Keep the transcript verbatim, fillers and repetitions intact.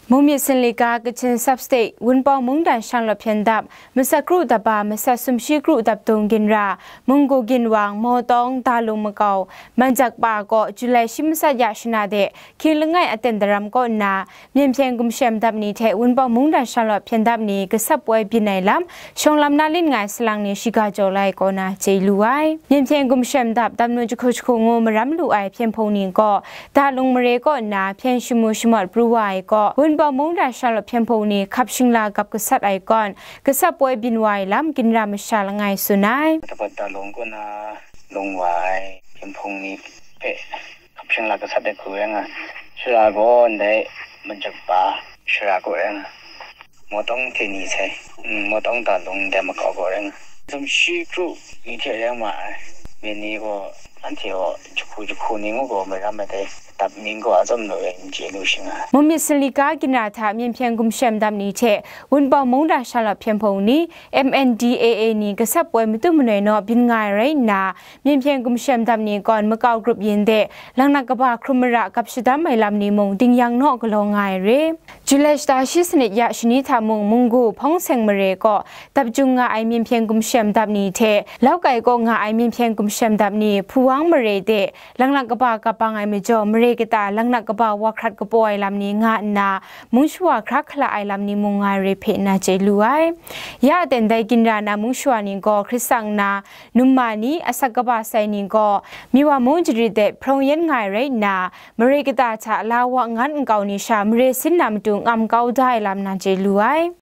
Mungmyit Sinlika Kachin Sub-State Wunpawng Mungdan Shanglawt Hpyen Dap, Masat Kru Dap Ba, Masat Sumshi Kru Dap Dung Ginra, Munggu Ginwang, Mawtawng, Dalung Makau, Manjak Pa kaw July shi masat ya shana de hkying langai aten daram kaw nna, Myen Hpyen Gumshem Dap ni hte Wunpawng Mungdan Shanglawt Hpyen Dap ni gasap woi byin ai lam, shawng lam na lin ngai salang ni shiga jaw lai kaw na chye lu ai. Myen Hpyen Gumshem Dap, Dap Nu Jahku Jahku ngu maram lu ai hpyen hpung ni gaw, Dalung mare kaw nna hpyen shamu shamawt pru wa ai kaw, Wunpawng Mungdan Shanglawt Hpyen Hpung ni hkap shingla gap gasat ai kawn, gasap woi byin wa ai lam, ginra masha langai tsun ai. Dapat Dalung kaw na lung wa ai hpyen hpung ni hpe hkap shingla gasat ai hku rai nga, shara gaw ndai Manjak Pa shara kaw rai nga, Mawtawng hte ni sai, mm, Mawtawng Dalung ndai makau gaw rai nga, Sumshi Kru ni hte rai ma ai, mi ni gaw, anhte gaw jahku jahku ni ngu gaw maram ai dai, dap ning gaw atsawm lu ai n chye lu shi nga. Mungmyit Sinlika Ginra hta Myen Hpyen Gumshem Dap ni hte Wunpawng Mungdan Shanglawt Hpyen Hpung ni, M N D A A ni gasap woi matu manoi naw byin nga ai rai nna, Myen Hpyen Gumshem Dap ni kawn makau grup yin de, laknak kaba hkrum mara gap shadam ai lam ni mung dingyang naw galaw nga ai re. July shata shi sanit ya shani hta mung Munggu Hpawng Seng mare kaw dap jung nga ai Myen Hpyen Gumshem Dap ni hte, Laukai kaw nga ai Myen Hpyen Gumshem Dap ni Hpuwang mare de laknak kaba gap bang ai majaw, mare kata laknak kaba wa hkrat kapaw ai lam ni nga nna, mung shawa hkra hkala ai lam ni mung nga ai re hpe na chye lu ai. Ya aten dai ginra na mung shawa ni gaw hkrit sang nna, numma ni, asak kaba sai ni gaw, Miwa mung jarit de hprawng yen nga ai rai nna, mare kata hta la wa ngan nkau ni sha mare sin na matu ngam kau da ai lam na chye lu ai.